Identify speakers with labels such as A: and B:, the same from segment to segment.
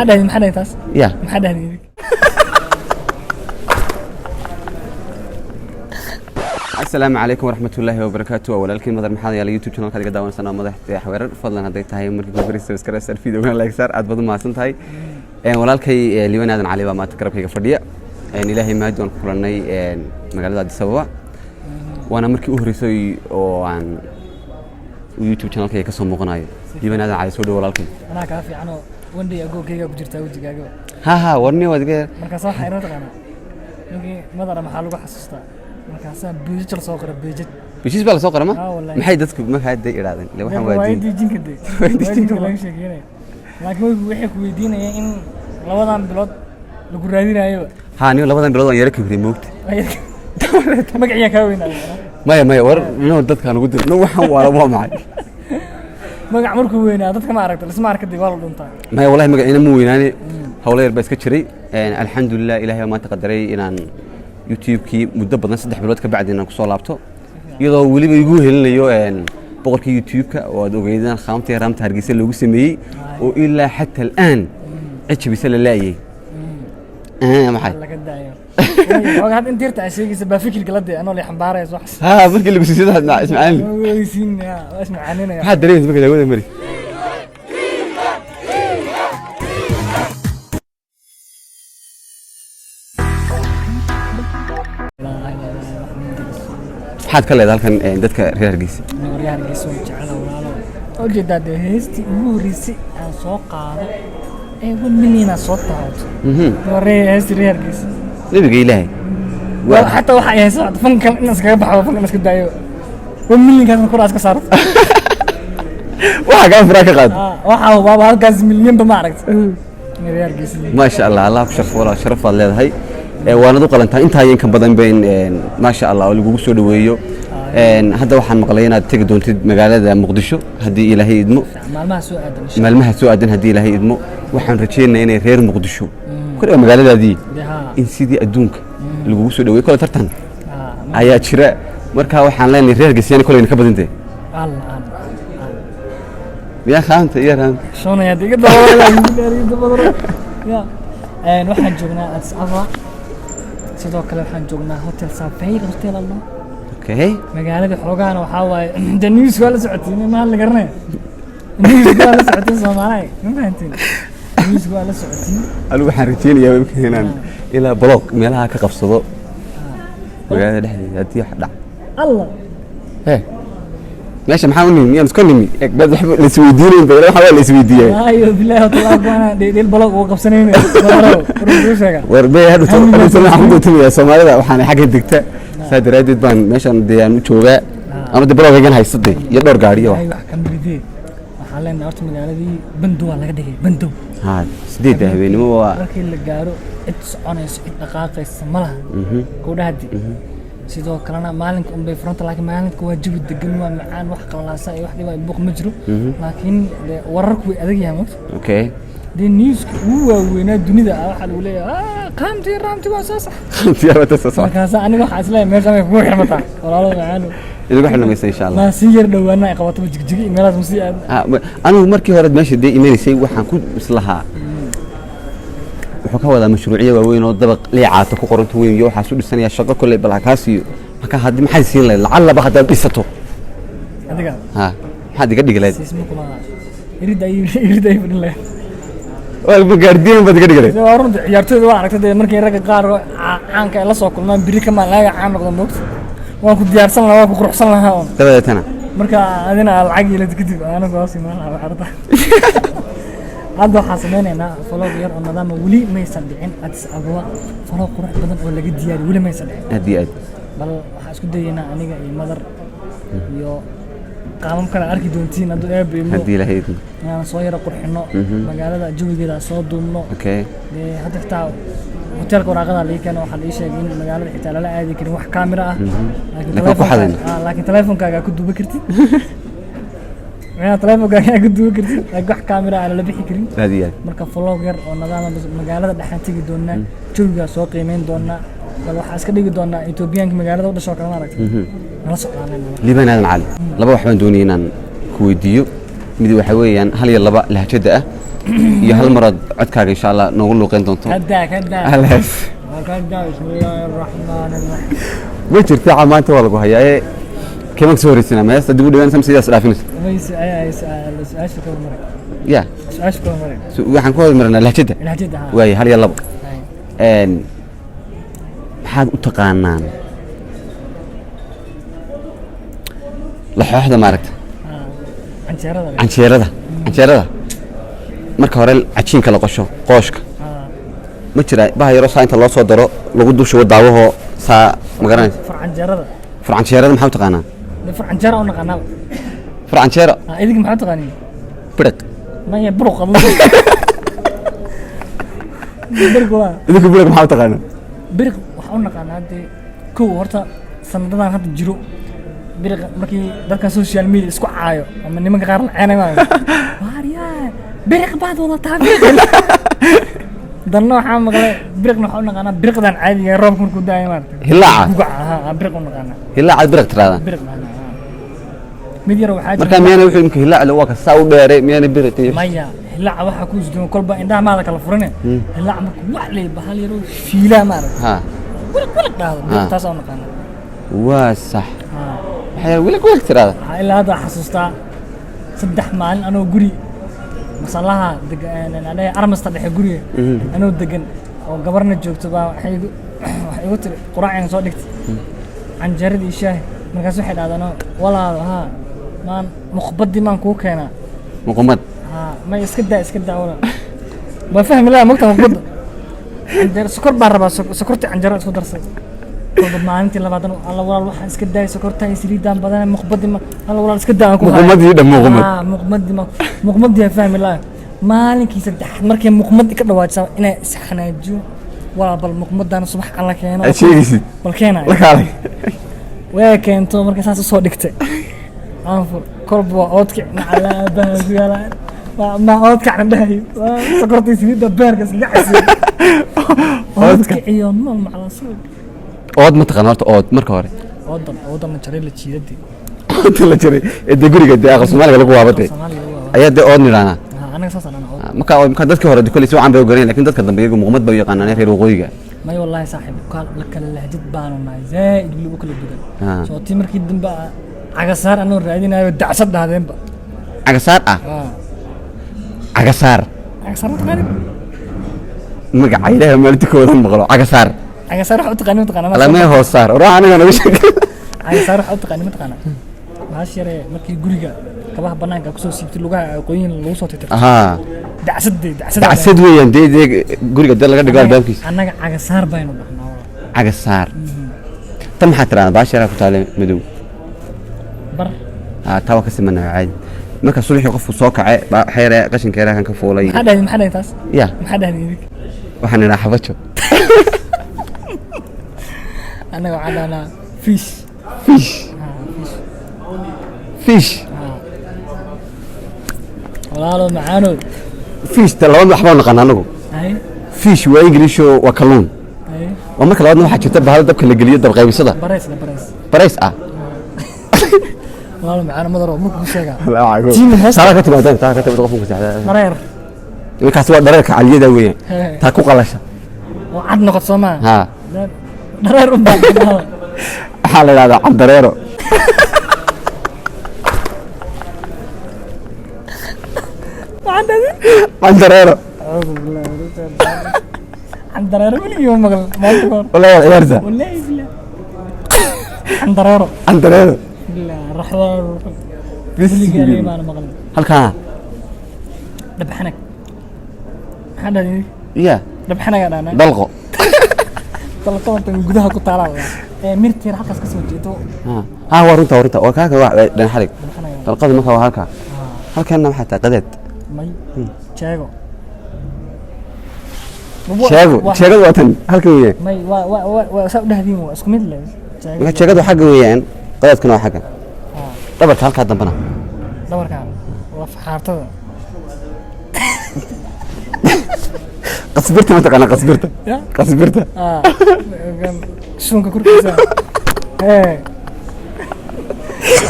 A: Dhahdeen? Maxaa dhahdeen taas?
B: Ya.
A: Maxaa dhahdeen idinka?
B: Asalaamu calaykum waraxmatullaahi wabarakaatu. Waa walaalkiin Madar Maxaad yaala YouTube channelkaad iga daawanaysanaa Madax Weerar. Fadlan hadday tahay markii ku horreysay subscribe saar, videogan like saar. Aad baad u mahadsan tahay. Walaalkay Liban Aadan Cali baa maanta garabkayga fadhiya. Ilaahay mahadi waan ku kulannay magaalada Addis Ababa, waana markii u horreysay oo aan YouTube channelkayga ka soo muuqanayo. Liban Aadan Cali, soo dhow walaalkay.
A: Anaa kaa fiicanoo one day ago kaygaa ku jirtaa wejigaaga.
B: Ha ha, warni waad iga.
A: Markaas waxaa inoo taqaanaa ninkii Madara maxaa lagu xasuustaa? Markaasaa beejaj la soo qora, beejaj.
B: Heshiis baa la soo qora ma?
A: Ah, wallahi.
B: Maxay dadku markaa day idhaahdeen? Ile waxaan waa diin.
A: Diijinka de.
B: Waa diijinka.
A: Waa laga sheekeynaya, laakiin waxay ku weydiinayeen in labadan bilood lagu raadinayoba.
B: Ha, niyo labadan bilood waan yara kibriyay, moogta.
A: Magaciyaa kaa weynaayo.
B: Maya maya, war no dadkaan ugu dir no, waxaan waa maxay?
A: Magac markuu weynaa dadka ma aragta, lisma arka dee, waa la dhuntaa.
B: Maya, wallahi magaciina ma weynaane, hawlo yar baa iska jiray. Alxamdulilah, ilaahay baa maanta qadaray inaan YouTube-kii muddo badan, 3 bilood ka bacdi, inaan kusoo laabto, iyadoo weliba igu helinayo boqorkii YouTube-ka oo aad ogeydaan khaamta iyo raamta Hargeysa loogu sameeyey oo ilaa xata al'aan cid jabisa la laayay. Maxay?
A: Laga daayo. Xoogaa hadda inta yarta aa sheegaysa baa fikirka la dee anoo la xambaarayso wax.
B: Ha, markii lagu siisay ismacaalin.
A: Weysiin waa ismacaaninaya.
B: Maxaad dareemaysa marka daawada mari? Maxaad ka leedahay halkan dadka reer Hargeysa?
A: Waryaa, Hargeysa waan jecela walaalo. Ujeedaa dee, heestii ugu horreysay aan soo qaado ee 1 million aan soo taawato waa heestii reer Hargeysa.
B: Nebiga ilaahay.
A: Xataa waxa ay haysa fankan in iskaga baxo, fankan iska daayo, 1 millionkaasna kor iska saarto.
B: Waxa kaa furaa ka qaado.
A: Ah, waxaa hubaaba halkaas milyanba ma aragta reer Hargeysa.
B: Maasha allah, allah ku sharfo walaal, sharaf baad leedahay. Waanad u qalantaa intaa iyo in ka badan bayn, maasha allah, oo lagugu soo dhaweeyo. Hadda waxaan maqlay inaad tegi doontid magaalada Muqdisho haddii ilaahay idmo.
A: Maalmaha soo aadan insha.
B: Maalmaha soo aadan haddii ilaahay idmo. Waxaan rajaynayaa inay reer Muqdisho kole waa magaaladaadii
A: dee haa
B: in sidii adduunka lagugu soo dhaweeyo. Kole tartan
A: haa
B: ayaa jira, marka waxaan leenahay reer Hargeysa koleyna ka badintee.
A: Allah Allah.
B: Miyaa khaanta iyo raanta?
A: Shonaya iga dabadaro ya. Waxaan joognaa Addis Ababa, sidoo kale waxaan joognaa Hotel Safari Hotel allo.
B: Okay.
A: Magaalada xoogaana waxaa waaye de news waa la socotiin, ma hadli garanaya, news waa la socotiin, Soomaaliya ma fahantiin, news waa la socotiin.
B: Anigu waxaan rajaynayaa imika inaan ilaa block meelaha ka qabsado magaalada dhexdeeda haddii wax dhac.
A: Allah.
B: He, meesha maxaa u nimi? Miyaan iska nimi? Eg bad waxba la isweydiinayn ba, waxa waa la isweydiiyay.
A: Ayo bilahi watallahi kuwana dhil block uga qabsanayna walaalo run sheega.
B: War be, hadhowto hadhowto waxaan ku dootumayaa Soomaalida, waxaan xagga degta, saa daraaddeed baan meeshan dee aan u joogaa ama de block-aygan haysatay iyo dhowr gaari iyo
A: ay wax ka miridee. Waxaan leenahay horta magaaladii bandow waa laga dhigay, bandow.
B: Ha, 8-da habeenimo waa.
A: Markii la gaaro cid soconayso, cid dhaqaaqaysa ma laha gowdhahadi. Sidoo kalena maalinka unbay furanta, laakiin maalinka waa jawi degan, waa macaan, wax qalalaasa iyo wax dhiba buuq ma jiro, laakiin dee wararku way adag yahay moogta. Dee newska ugu waaweynaa dunida ah waxaa lagu leeyahay, qaamtii raamtii waa soo sax.
B: Tiyaabata soo socota.
A: Markaasa aniga waxaa isleeyahay meesha may kugu xirmataa walaalo macaano.
B: Inagu xirnamaysa insha allah.
A: Maa sii yar dhowaana ay qabataba jigjigi iyo meelahaas ma sii aadna.
B: Ah, anigu markii hore meesha dee imanaysay waxaan ku islahaa wuxuu ka wadaa mashruucyo waaweyn oo dabaq liicaato ku qoranta weyn iyo waxaas u dhisanaya shaqo kolley, bal ha kaa siiyo. Marka haddii maxaad siin lahayd lacallaba haddaad dhisato?
A: Adiga?
B: Ha, maxaad iga dhigi lahayd?
A: Siisma kuma irid ay irid ay fadhin lahayd.
B: Waa gaardiyan baad iga dhigi lahayd.
A: Waa runta, ciyaartooyda waa aragtay dee, markay ragga qaar oo caanka ay la soo kulmaan biri ka maalin ayaga caan noqda moogta, waan ku diyaarsan lahaa, waan ku quruxsan lahaa un.
B: Dabadeetana?
A: Marka adina aa lacag yeelad kadib anagu hoos imaan lahaa xarta. Hadda waxaan sameynaynaa vlog yar oo nidaama weli maysan dhicin Addis Ababa, vlog qurux badan oo laga diyaariyo weli maysan dhicin.
B: Aad iyo aad.
A: Bal waxaan isku dayaynaa aniga iyo Madar iyo qaabab kale arki doontiin hadduu Eebbe idmo.
B: Haddii ilaahay idmo.
A: Inaan soo yaro qurxino magaalada, jawigeeda aan soo duubno. Dee hadda xitaa hoteelka waraaqada lii keeno, waxaa la ii sheegay in magaalada xitaa lala aadi karin wax kaamira ah, laakiin
B: Laakiin ku xadayna.
A: Laakiin teleefonkaaga ku duuba kartid. Macnaha teleefonkaaga ku duuba kartid, laakiin wax kaamira aan lala bixi karin.
B: Aad iyo aad.
A: Marka vlog yar oo nidaama magaalada dhexaan tegi doonaa, jawigaa soo qiimeyn doonaa, bal waxaa iska dhigi doonaa Etoobiyaanka magaalada u dhashoo kale, ma aragtay, nala socdaan.
B: Liban Aadan Cali, laba wax baan doonayay inaan ku weydiiyo. Mid waxa weeyaan hal iyo laba lahjada ah iyo hal maraad codkaaga insha Allah noogu luuqeyn doonto.
A: Kadaa, kadaa.
B: Hal hees.
A: Kadaa, bismillaahi raxmaani raxiim.
B: Ma jirta ca maanta waa lagu hayaaye, keema kasoo horeysanaa ma heesta dib u dhiganaysa mise sidaas dhaafinaysa?
A: May su-aasha kala maray.
B: Ya.
A: Su-aasha kala maray.
B: Waxaan ku hormarinaa lahjada.
A: Lahjada, haa.
B: Waaye, hal iyo labo.
A: Hay.
B: Maxaad u taqaanaan laxooxda maaragta?
A: Haa. Canjeerada leh.
B: Canjeerada, canjeerada marka hore cajiinka la qosho, qooshka.
A: Haa.
B: Ma jira baha yaro saa inta loo soo daro lagu dul shubo daawahoo saa, ma garanaysa?
A: Fur canjeerada.
B: Fur canjeerada maxaa u taqaanaa?
A: De fur canjeera u naqaanaaba.
B: Fur canjeero.
A: Haa, idinka maxaa u taqaaniin?
B: Biriq.
A: Maya, buruq adla. Biriq waa.
B: Idinku biriq maxaa u taqaanaa?
A: Biriq waxaa u naqaanaa dee kow horta sanadadan hadda jiro biriq markii dadka social media isku caayo ama nimanka qaar la ceenay maayo, waaryaa biriq baad wadataa, biriq danna waxaa maqlay. Biriqna waxaa u naqaanaa biriqdan caadiga ah, roobka markuu daayo maaragtay.
B: Hillaaca.
A: Gugaca, haa, biriq u naqaanaa.
B: Hillaacaad biriq tiraahdaa?
A: Biriq dhahnaa, haa. Mid yar waxaa jira.
B: Markaa miyaana wuxuu imka hillaac le waa ka saa u dheeray, miyaana biriq iyo
A: Maya, hillaaca waxaa ku isduwan kolba indhaha maada kala furine. Hillaaca marka wax lay bahal yaroo fiilaa maaragtay. Wiliq wiliq dhahdo biriq. Taasaa u naqaanaa.
B: Waa sax.
A: Haa.
B: Waxay wiliq wiliq tiraahdaa.
A: Waxaa ilaa hadda xasuustaa 3 maalin anoo guri masalaha degan, armasta dhexe guriga anoo degan oo gabarna joogto baa waxay igu tiri quraacayna soo dhigtay canjeeradii iyo shaahi. Markaas waxay dhahdeen, walaalo, haa, maan muqbadii maan kuu keenaa?
B: Muqumad.
A: Haa, may, iska daa, iska daa walaal, waa fahmi lahaa mogta muqbadda canjeero sokor baan rabaa, sokorta canjeero isku darsay. Kolba maalintii labaatan, alla walaal, waxaan iska daayay sokorta iyo saliidaan badan, muqbadii ma, alla walaal, iska daa aan ku hayo.
B: Muqumadii dhan, muqumad.
A: Haa, muqmadii ma, muqmadii aan fahmi lahaa. Maalinkii saddexaad markay muqmad ka dhawaajisa inay isxanaajiyo, walaal, bal muqmadaan subax alla keeno.
B: Aad sheegaysid.
A: Bal keenayo.
B: La kaalay.
A: Way keento, markay saas usoo dhigtay aan fur, kolba waa oodkic macalaa aabaha ku yaalaan ma oodkacna dhahayo, waa sokortii saliidda beerka iskaga casiyo oodkic iyo nool macalaa subag.
B: Ood ma taqaan horta, ood marka hore?
A: Oodan, oodan la jaray, la jiidadii.
B: Oodta la jiray ee dee guriga dee aqal Soomaaliga lagu waabatay.
A: Soomaaliga waa.
B: Ayaa dee ood nidhaanaa.
A: Haa, anaga saas anana ood.
B: Marka dadkii hore koley si wacan bay u garanayeen, laakiin dadka dambe iyagu muqumad bay u yaqaanaan reer waqooyiga.
A: May, wallahi saaxiib, la kala lahjad baanu nahay zaaid weliba u kala dugan. Soo tii markii dambe cagasaar anoo raadinayo dacsad dhahdeenba.
B: Cagasaar ah?
A: Haa.
B: Cagasaar.
A: Cagasaar ma taqaanin?
B: Magaca ilaahay maalinta koodan maqlo cagasaar.
A: Cagasaar waxa u taqaanin ma taqaanaa?
B: Alamee hoosaar ruux aniga naga sheeg.
A: Cagasaar waxa u taqaanin ma taqaanaa? Bahasha yare markii guriga kabaha banaanka kusoo siibtay, lugaha qoyin lagu soo tirtirto. Dacsadee, dacsad.
B: Dacsad weeyaan dee guriga dee laga dhigo albaabkiisa.
A: Annaga cagasaar baynu dhahnaa walaal.
B: Cagasaar tan maxaa tiraahdaa, baasha yaraa ku taale madow?
A: Bar.
B: Haa, taa waa ka simanahay caadi. Marka subaxii qofku soo kace baa waxa yaree qashinka yaraa kan ka fuulay.
A: Maxaa dhahdeen, maxaa dhahdeen taas?
B: Ya.
A: Maxaa dhahdeen idinka?
B: Waxaan idhaa xabajo.
A: Annaga waxaa dhahnaa fish.
B: Fish.
A: Haa, fish.
B: Fish.
A: Haa, walaalo macaanow.
B: Fish ta labada waxbaa naqaan anagu.
A: Hay.
B: Fish waa English oo waa kalluun.
A: Hay.
B: Waa marka labaadna waxaa jirta bahalo dabka la geliyo, dab qaybisada.
A: Bareys la bareys.
B: Barays ah.
A: Walaalo macaano, madaro markuu ku sheegaa.
B: Taa ka timaadaan, taa ka timaad qofku seexda.
A: Mareer.
B: Markaas waa dhareerka caliyada weeyaan.
A: Hee.
B: Taa ku qalasha.
A: Oo cad noqot soo maa?
B: Haa.
A: Dhareer un baa.
B: Waxaa la idhahdaa candareero.
A: Waxaan dhahay
B: Candareero.
A: Candareero weligii ma maqal maanta kahor.
B: Wallahi waa ciyaarta.
A: Wallaahi billah, candareero.
B: Candareero.
A: Billah raxmaan weligii aniga maana maqal.
B: Halkaa.
A: Dhabxanag maxaa dhahay?
B: Ya.
A: Dhabxanagaa dhahnaa.
B: Dalqo.
A: Dalqadatan gudaha ku taalaa ee mirteer halkaas ka soo jeedo.
B: Haa haa, waa runta, waa runta, waa kaaka, waa dhan xarig.
A: Dhabxanaga.
B: Dalqadu marka waa halkaa. Halkanna waxaa taa qadeed.
A: May, jeego.
B: Sheego sheegadu waa tan halkan weeyaan.
A: May, waa saa u dhahdiin, waa isku mid le jeego.
B: Marka sheegadu xagga weeyaan, qadeedkuna waa xagga. Dhabarka halkaa dambana.
A: Dhabarkaan waa faxaartada.
B: Qasbirta ma taqaanaa qasbirta?
A: Ya.
B: Qasbirta.
A: Shuunka korkiisa ee.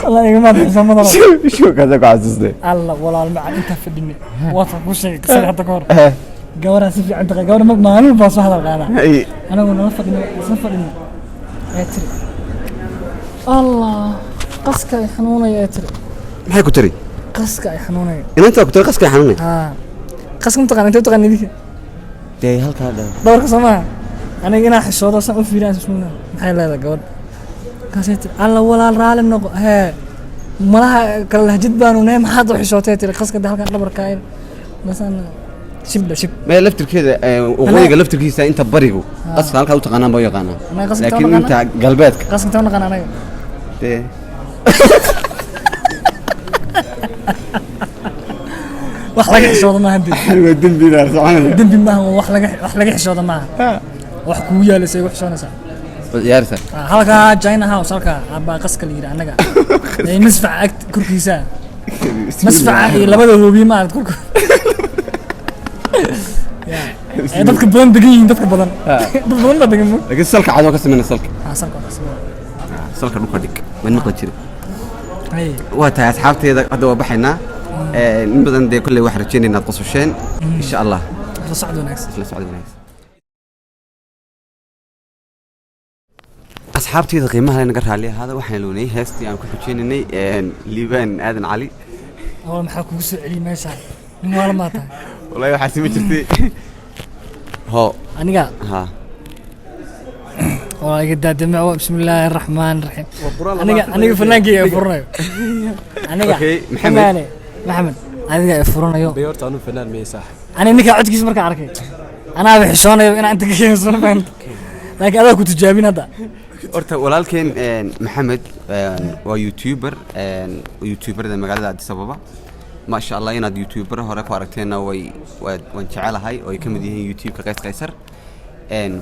A: Allah igama xisho madaro.
B: Shukaasa ku xasuustay.
A: Alla walaal macaan, intaa fadhinay waatan ku sheegay qisada hadda ka hor. Gabaraa si fiican taqa gabar maalin baa soo hadal qaadaa. Anagu nala fadhino, isla fadhino, ee tiri, "Allah, qaska ay xanuunaya," ee tiri.
B: Maxay ku tiri?
A: "Qaska ay xanuunaya."
B: Inantaa ku tiri qaska xanuunay?
A: Haa, qaska mataqaan? Intee utaqaan idinka?
B: Dee halkaa dha.
A: Dhabarka soo maaha? Aniga inaa xishoodo san u fiiriyan ismuuna, maxay leedahay gabadh? Markaasay tiri, "Alla walaal, raali noqo, hee malaha kala lahjid baanu nahay, maxaad u xishootay?" Tiri, "Qaska de halkan dhabarka masaan shibdha shib."
B: Mee, laftirkeeda waqooyiga laftirkiisa inta barigu qaska halkaa u taqaanaan baa u yaqaanaa.
A: Anaga qaska inta
B: laakiin
A: u
B: inta galbeedka
A: qaska intee u naqaan anaga?
B: Dee
A: Wax laga xishoodo maaha de.
B: Waa dembi daar soconaya.
A: Dembi maaha, waa wax laga xishoodo maaha. Wax kugu yaalaysa igu xishoonaysaa.
B: Ciyaarta.
A: Ah, halkaa China House halkaa baa qaska la yidhi annaga. Ee masfaca agt korkiisa, masfaca iyo labada hoobiye maarad korko. Ee dadka badan degan yihiin, dadka badan, dad badan baa degan mo.
B: Laakiin salka cadoo ka sameyna salka.
A: Ah, salka waa ka sameyna.
B: Salka dhulka dhig ma maqli jira.
A: Hay.
B: Waa tahay asxaabteeda, hadda waa baxaynaa. In badan dee kolley waxaan rajeynaya inaad qososheen insha Allah.
A: Isla socod wanaagsan.
B: Isla socod wanaagsan asxaabteyda qiimaha leh, naga raalli ahaada, waxaan loonayay heestii aan ku xujeynaynay Liibaan Aadan Cali.
A: Oo maxaa kugu soo celiyey meesha? Nin waala maa tahay?
B: Wallahi waxaa sima jirtay ho.
A: Aniga
B: ha.
A: Waa iga daadame. Bismi illaahi araxmaan raxiim. Aniga fanaankeyga ay furanayo aniga.
B: Okay, Maxamed.
A: Fanaane Maxamed adiga ay furanayo.
C: Bay horta anu fanaan miyay saaxib?
A: Aniga ninkaa codkiisa markaan arkay anaaba xishoonayo inaan inta ka keenso, ma fahamta? Laakiin adaa ku tijaabin hadda.
B: Horta walaalkeen Maxamed waa youtuber, youtuberada magaalada Addis Ababa. Maasha Allah, inaad youtuber hore ku aragteenna way waan jecelahay oo ay ka mid yihiin youtube-ka Qays Qaysar,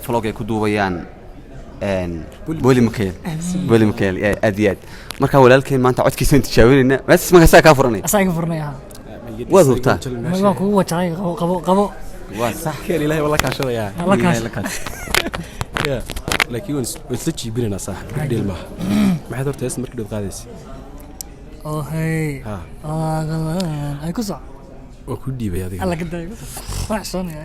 B: vlog ay ku duubayaan Boli Mikael, Boli Mikael, aad iyo aad. Marka walaalkeen maanta codkiisaan tijaabinayna meesas markaasaa kaa furanay.
A: Asaa iga furanay ha.
B: Waad hubtaa?
A: Waan kugu wajaray. Qabo, qabo, qabo.
B: Waa sax.
C: Keen ilaahay wala kaashadayaa.
A: La kaash.
C: Ya, laakiin waan isla jiibinaynaa saaxib, big deal maaha. Maxaad horta heesta markii dhow qaadaysa?
A: Oo hey.
C: Ha.
A: Ay ku soc.
C: Waan ku dhiibay adiga.
A: Alla ka dayo, waan xishoonaya.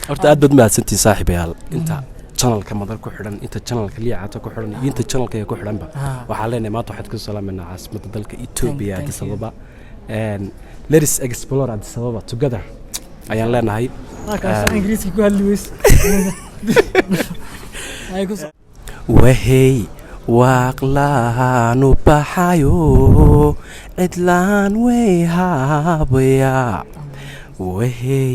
C: Horta aad baad mahadsantihiin saaxiibayaal, inta channelka Madar ku xidhan, inta channelka Liicata ku xidhan iyo inta channelkayga ku xidhanba. Waxaan leenahay maanta waxaad ku salaamanaa caasimadda dalka Ethiopia,
A: Thank
C: Addis
A: you.
C: Ababa. Let us explore Addis Ababa together ayaan leenahay.
A: Kaas Ingiriiska ku hadli weyse. Ay ku soc.
C: Wahey waaqlaanu baxayo, cidlaan way haabaya. Wahey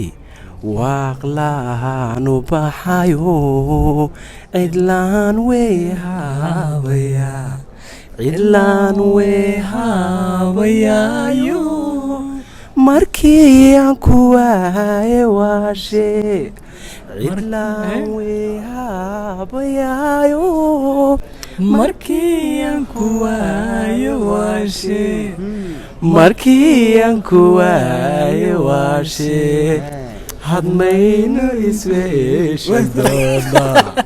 C: waaqlaanu baxayo, cidlaan way haabaya, cidlaan way haabayaayo. Markii aan ku waaye waashe, cidlaan way haabayaayo.
A: Markii aan ku waayo waashe,
C: Markii aan ku waaye waashe, hadmaynu isweesha doonaa.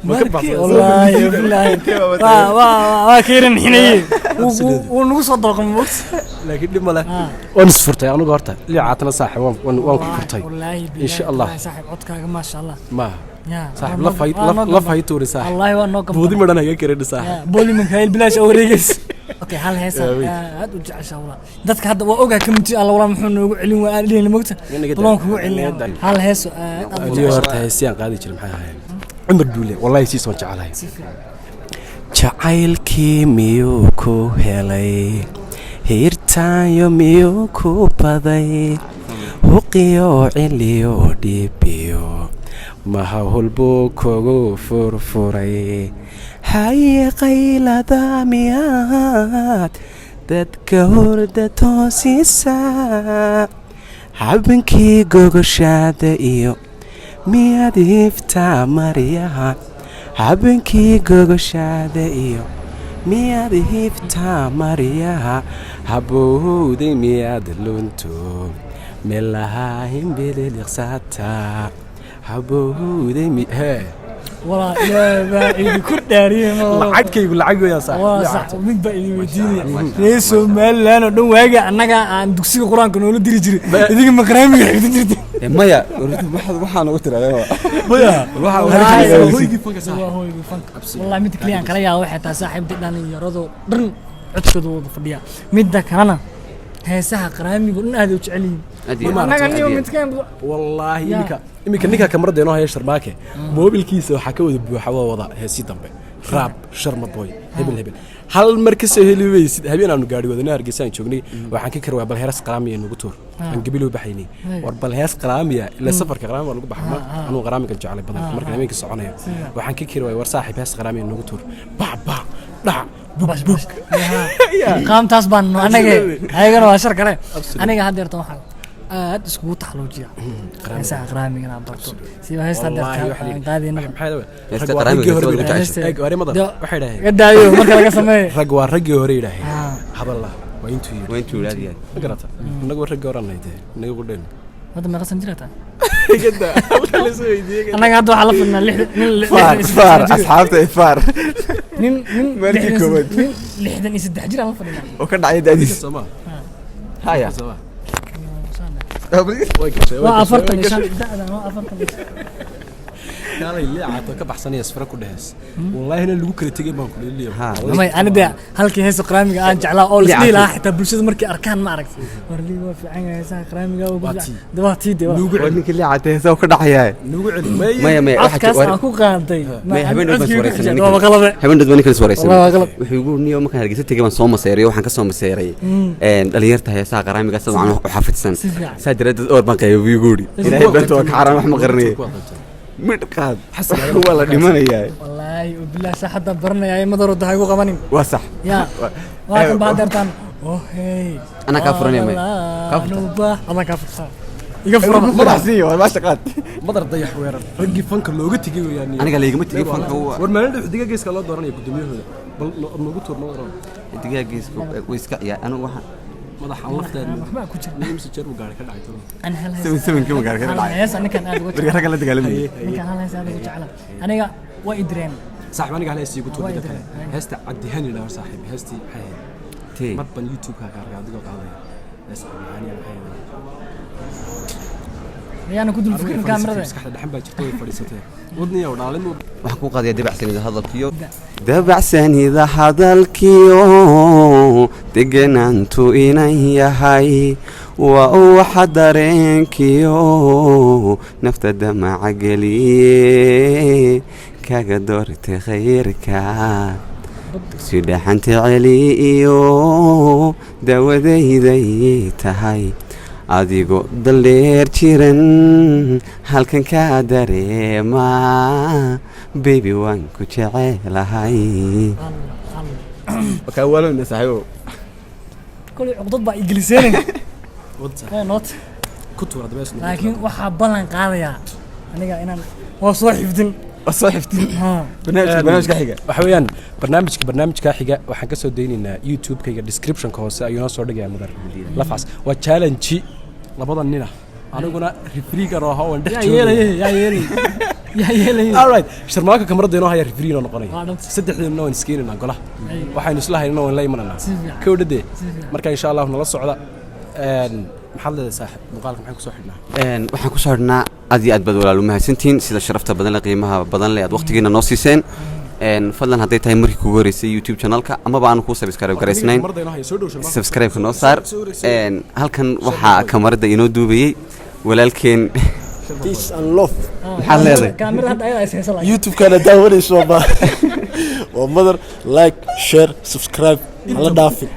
A: Markii wallaahi billaahi waa keenan xinaye wuu nagu soo dooqay moogta.
C: Laakiin dhib male, waan isfurtay anugu horta. Liicaatana saaxib waan ku furtay.
A: Wallaahi billaahi.
C: Insha Allah.
A: Wallaahi saaxib, codkaaga maasha Allah.
C: Maaha.
A: Ya.
C: Saaxib, laf hay tuuri saaxib.
A: Wallaahi waa noo
C: buudi
A: gamban.
C: Madhan haga karin saaxib.
A: Booli Mikael bilaash oo wareegays. Okay, hal heesa
C: Yaa weyn.
A: aad u jeceshaa walaa. Dadka hadda waa ogaa kamti alla walaa muxuu noogu celin waa aan dhihin moogta.
C: Inaga daa.
A: Baloon kugu celin.
C: Inaga daa.
A: Hal heeso aad aad u
C: Adiyo
A: jeceshaa.
C: Horta heesiyaan qaadi jiray maxay ahaayeen? Cumar Duule wallahi siis waan jecelahay.
A: Si fiican.
C: Jacaylkii miyuu ku helay? Hiirtaanyo miyuu ku baday? Huqiyo ciliyo dhibiyo maha hulbuu kugu furfuray? Haye qaylada miyaad dadka hurda toosisa? Habinkii gogoshaada iyo miyaad hiftaa maryaha? Habinkii gogoshaada iyo miyaad hiftaa maryaha? Habowday miyaad lunto meelaha himbililiqsata? Habowday mi hee.
A: Walaa Ilaahay baa idinku dhaariyey, ma
C: Lacagkaygu lacag weeyaan, saaxiib.
A: Waa sax. Mid baa idin weydiinaya: reer Somaliland oo dhan waagi annaga aan dugsiga Qur-aanka noola diri jiray, idinka ma qaraamiga xifdin jirtay?
B: Maya, waxaan ugu tiraada.
C: Maya.
A: Wallaahi.
C: Hoygii fanka, saaxiib.
A: Waa hooygii fanka. Wallahi, midda kaliya aan kala yaabo waxay tahay, saaxiibta, dhalinyarado dhan codkooda wada fadhiya. Midda kalena, heesaha qaraamigu dhan aad u jecel yihiin.
B: Aad iyo aad.
A: Annaga
B: Aad
A: niyo
B: iyo aad.
A: midkeen
C: Wallaahi.
A: Ya.
C: Iminka ninka kamarada inoo haya, Sharmaake, moobilkiisa waxaa ka wada buuxa, waa wada heesii dambe, rap, Sharma Boy, hebel hebel. Hal mar ka soo heli weysid. Habeen aanu gaari wadanay, Hargeysa aan joognay, waxaan ka karwaa, bal hees qaraamiya nagu tuur. Aan gabiloo baxaynay, war bal hees qaraamiya, ila safarka qaraami waa lagu baxma. Anuu qaraamiga jeclay badan markaan habeenka soconayo. Waxaan ka kari waay, war saaxiib, hees qaraamiya nagu tuur. Bac bac dhac, bug bug.
A: Qaamtaas baan anaga, ayagana waa shar kale. Aniga haddeerta waxaan aad iskugu taxaluujiya heesaha qaraamiga inaan barto, siba heesta haddeerta aan qaadaynaba.
B: Heesta qaraamiga heesta wada jeceshahay.
C: Waxay dhaheen
A: Iga daayo marka laga sameeyo.
C: Rag waa raggii hore yidhaaheen, hadalla waa intuu yidhi.
B: Waa intuu yidhi, aad iyo aad.
C: Ma garata, innagu waa raggii horanay dee, inaga qudheen.
A: Hadda meeqa san jirataa? Annaga hadda waxaa la fadhinaa nin
B: Faar
A: 63
B: faar
A: jir.
B: Asxaabta faar.
A: Nin
B: Markii koowaad.
A: Nin 63 jir aan la fadhinaa.
B: Oo ka dhacay da'diis.
C: Sooma?
B: Haya.
C: Sooma way gashay, way
A: Waa
C: gashay,
A: afartan
C: way
A: iyo shan
C: gashay.
A: da'dan waa 45.
C: Kaalay, liicaato ka baxsanaya sfara ku dhehees. Wallaahina lagu kala tegay baan ku leeliyo.
B: Ha.
A: May ani dee halkii heesa qaraamiga aan jeclaa oo lisdhihi lahaa, xitaa bulshada markay arkaan, ma aragti, war lii waa fiican yahay, heesaha qaraamiga waa
C: Waa
A: ku
C: tii.
A: fiican. De waa tii de waa.
C: Nuugu
B: Waa
C: celi.
B: ninka liicatay heesaa ka dhacayaa.
C: Nuugu celi.
B: Maya, maya, waxaa
A: Codkaas aan ku qaaday.
B: Maya, habeen dhow baan iswareysanay
A: Waa
B: ninkan.
A: qalabe.
B: Habeen dhow baan ninkan iswareysanay.
A: Wallahi waa qalab.
B: Wuxuu igu niyo markaan Hargeysa tegay baan soo maseeray, waxaan ka soo maseeray dhalinyarta heesaha qaraamiga sida macnaha u xafidsan.
A: Si fiican.
B: Saa daraaddeed oor baan qaybay, buu igu yidhi. Ilaahay beenta waa ka xaaraan, wax ma qarinayo. Midh qaad, waa la dhimanayaa.
A: Wallaahi oo billahi, saa hadda baranaya madaro daha igu qabanin.
B: Waa sax.
A: Ya waa kan baa deertaan, oh hey.
B: Anaa kaa furanaya, maya. Kaa furta.
A: Furta, adaa kaa furta, iga furaba.
B: Madax siiyo, waa maasha qaad.
C: Madar Dayax Weerar, raggii fanka looga tegay weeyaan.
B: Aniga laygama tegin fanka waa
C: War maalin dhow xidiga geeska loo dooranaya gudoomiyahooda, bal noogu tuur noo oran.
B: Xidigaha geeska way iska ciyaar, anigu waxaan
C: Madaxaan lafteeda
A: Waxbaa ku jira.
C: Imse jeer uu gaari ka dhacay tolo?
A: Ani hal hees
B: Seven seven kii ma gaari ka
A: hal
B: dhacay.
A: hees ninkan aad uga
B: Marka
A: jecla.
B: ragga la dagaalamayay.
A: Ninkan hal hees aad uga jecla aniga, waa idireen.
C: Saaxiib, aniga hal hees iigu tuur.
A: Waa
C: Mida kale.
A: idireen.
C: Heesta Cabdihani dhaho, saaxiib, heestii maxay ahayd?
B: Tee.
C: Mar baan YouTube-ka ka arkay adigoo qaadaya hees Cabdihani, maxay ahayd?
A: Ayaana ku dul
C: Way
A: fikirin
C: fadhiisatay,
A: kaamirada.
C: Maskaxda dhexan baa jirta, way fadhiisatay, wadniya dhaalin.
B: Waxaan kuu qaadayaa dabacsanida hadalkiyo, dabacsanida hadalkiyo, deganaantu inan yahay waa uwaxa dareenkiyo nafta damaca geliye, kaga doortay khayrka, dugsi dhaxanta celi iyo dawadayday tahay, adigoo daldheer jiran halkan kaa dareemaa, baby, waan ku jecelahay. Saaxiibo.
A: Kolay cuqdad baa igeliseenay. Waa noot.
C: Ku tuur hadda meesha.
A: Laakiin waxaa ballan qaadayaa aniga inaan waa soo xifdin.
B: Waa soo xifdin. Barnaamijka xiga.
C: Waxa weeyaan barnaamijka xiga waxaan ka soo daynaynaa YouTube-kayga, description-ka hoose ayuu noo soo dhigayaa Madar Lafcas. Waa challenge labada nina, aniguna referee-gan oo ahaa waan dhex
A: Yaa
C: joogay.
A: yeelay, yaa yeelay, yaa yeelay?
C: Alright, Sharmaaka kamarada inoo haya referee inoo noqonaya.
A: Waa dhanta.
C: Saddexdeedna waan iskeenaynaa golaha, waxaynu isla haynana waan la imananaa.
A: Si fiican.
C: Kowdhade.
A: Si fiican.
C: Marka insha Allah nala socda. Maxaad leedahay, saaxib? Muuqaalka maxaan kusoo xidhnaa?
B: Waxaan kusoo xidhnaa, aad iyo aad baad walaal umahadsantihiin sida sharafta badan leh, qiimaha badan leh aad waqtigiina noo siiseen. Fadlan, hadday tahay markii kugu horeysay YouTube channelka amaba aanu kuu subscribe garaysnayn,
C: Kamarada inoo haya, soo dhow, Sharmaaka.
B: subscribe-ka noo saar. Halkan waxaa kamarada inoo duubayey walaalkeen.
D: Peace and love.
B: Maxaad leedahay?
A: Kaamirada hadda ayada is haysa laakiin.
D: YouTube-kana daawanayso waa Madar. Like, share, subscribe, hala dhaafin.